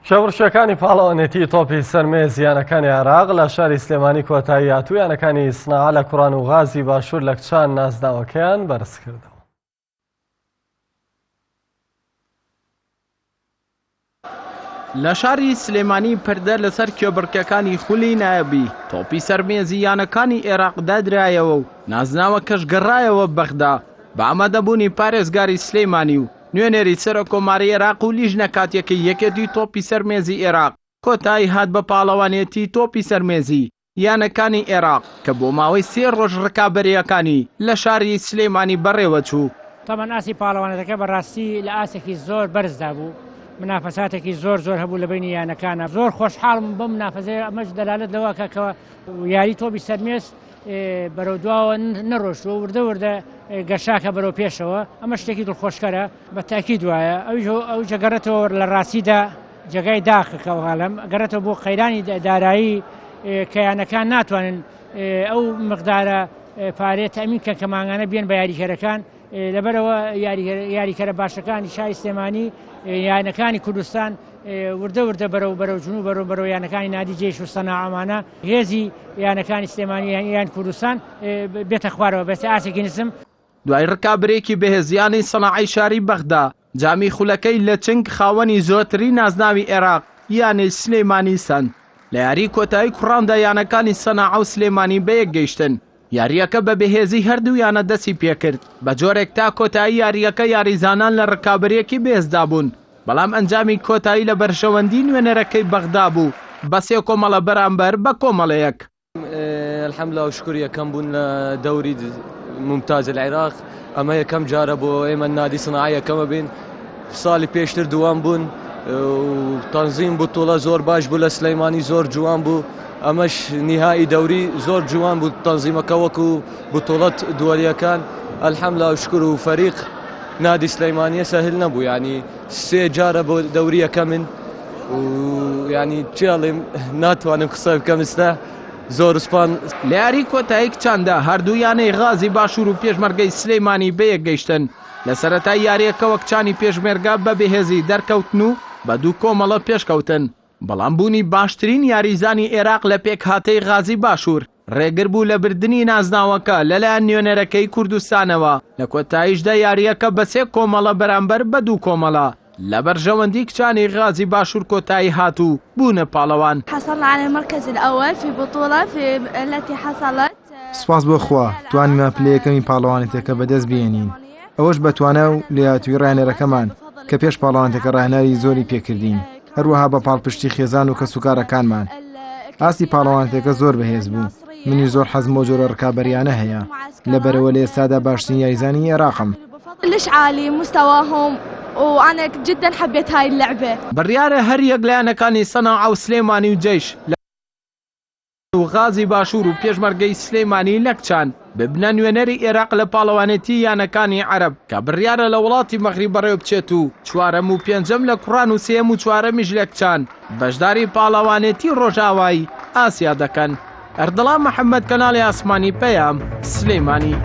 کێبڕکێکانی پاڵەوانێتی تۆپی سەر مێز یانەکانی عێراق لە شاری سلێمانی کۆتایی هات و یانەکانی سناعە لە کوڕان و غازی باشوور لە کچان نازناوەکەیان بەرزکردەوە. لە شاری سلێمانی پردە لەسەر کێبڕکێکانی خولی نایابی تۆپی سەر مێزی یانەکانی عێراق دادرایەوە و نازناوەکەش گەڕایەوە بەغدا بە ئامادەبوونی پارێزگاری سلێمانی و نوێنەری سەرۆککۆماری عێراق و لیژنە کاتیەکەی یەکێتی تۆپی سەر مێزی عێراق کۆتایی هات بە پاڵەوانێتی تۆپی سەر مێزی یانەکانی عێراق کە بۆ ماوەی سێ ڕۆژ ڕکابەرییەکانی لە شاری سلێمانی بەڕێوەچوو. تەبعەن ئاستی پاڵەوانێتەکە بە ڕاستی لە ئاستێکی زۆر بەرزدا بوو، منافەساتێکی زۆر زۆر هەبوو لە بەینی یانەکانا، زۆر خۆشحاڵم بەم منافەسەیە، ئەمەش دەلالەت لەوە ئەکا کە یاری تۆپی سەر مێز بەرەو دواوە نەڕۆشتووە، وردە وردە گەشاکە بەرەو پێشەوە، ئەمە شتێکی دڵخۆشکەرە، بە تاکید وایە، ئەویش ئەویش ئەگەڕێتەوە لە ڕاستیدا جێگای داخە کە ئەوهالەم گەڕێتەوە بۆ قەیرانی دارایی کە یانەکان ناتوانن ئەو مقدارە پارەیە تەمین کە کە مانگانە بێن بە یاریکەرەکان لەبەرەوە یاریکەرە باشەکانی شاری سلێمانی یانەکانی کوردستان وردە وردە بەرەو بەرەو جنوب بەرەو بەرەو یانەکانی نادی جێش و سەناعەمانە هێزی یانەکانی سلێمانی یان کوردستان بێتە خوارەوە بەسە ئاسێکی نزم. دوای ڕکابەرێکی بەهێز یانەی سەناعەی شاری بەغدا جامی خولەکەی لە چنگ خاوەنی زۆرترین نازناوی عێراق یانەی سلێمانی سەند. لە یاریی کۆتایی کوڕاندا یانەکانی سەناعە و سلێمانی بەیەک گەیشتن، یارییەکە بە بەهێزی هەردوو یانە دەستی پێکرد، بە جۆرێک تا کۆتایی یارییەکە یاریزانان لە ڕکابەرییەکی بەهێزدا بوون، بەڵام ئەنجامی کۆتایی لە بەرژەوەندی نوێنەرەکەی بەغدا بوو بە سێ کۆمەڵە بەرامبەر بە کۆمەڵەیەک. الحمدلله و شکر یەکەم بوون لە دەوری ممتاز العراق ئەمە یەکەم جارە بۆ ئێمە نادی سناعە یەکەمە بین ساڵی پێشتر دووەم بوون و تەنزیم بتوڵە زۆر باش بوو لە سلەیمانی زۆر جوان بوو ئەمەش نیهایی دەوری زۆر جوان بوو تەنزیمەکە وەکو بتوڵەت دووەریەکان الحمدلله و شکر و فەریق نادی سلەیمانیە سەهل نەبوو ینی سێ جارە بۆ دەوری یەکەمن و ینی چێڵیم ناتوانم قسە بکەم ئستا زۆر سوپان. لە یاری کۆتایی کچاندا هەردوو یانەی غازی باشوور و پێشمەرگەی سلێمانی بەیەک گەیشتن، لە سەرەتای یارییەکەوە کچانی پێشمەرگە بە بەهێزی دەرکەوتن و بە دوو کۆمەڵە پێشکەوتن، بەڵام بوونی باشترین یاریزانی ئێراق لە پێکهاتەی غازی باشوور ڕێگر بوو لە بردنی نازناوەکە لەلایەن نوێنەرەکەی کوردستانەوە، لە کۆتاییشدا یارییەکە بە سێ کۆمەڵە بەرامبەر بە دوو کۆمەڵە لە بەرژەوەندی کچانی غازی باشوور کۆتایی هات و بوونە پاڵەوان. حصلنا على المركز الأول في بطولة في التي حصلت. سوپاس بۆ خوا توانیمان پلەی یەکەمی پاڵەوانێتیەکە بەدەست بهێنین، ئەوەش بە توانا و لێهاتوویی ڕاهێنەرەکەمان کە پێش پاڵەوانێتیەکە ڕاهێناری زۆری پێکردین، هەروەها بە پاڵپشتی خێزان و کەسوکارەکانمان. ئاستی پاڵەوانێتیەکە زۆر بەهێز بوو، منیش زۆر حەزم بەو جۆرە ڕکابەرییانە هەیە، لەبەرئەوە لە ئێستادا باشترین یاریزانی عێراقم. كلش عالي مستواهم وانا جدا حبيت هاي اللعبة. بڕیارە هەریەک لە یانەکانی سەناعە و سلێمانی و جەیش لە و غازی باشوور و پێشمەرگەی سلێمانی لە کچان ببنە نوێنەری ئێراق لە پاڵەوانێتی یانەکانی عەرەب کە بڕیارە لە وڵاتی مەغریب بەڕێوەبچێت و چوارەم و پێنجەم لە کوڕان و سێیەم و چوارەمیش لە کچان بەشداری پاڵەوانێتی ڕۆژئاوای ئاسیا دەکەن. ئەردەڵان محەمەد کەناڵی ئاسمانی پەیام، سلێمانی.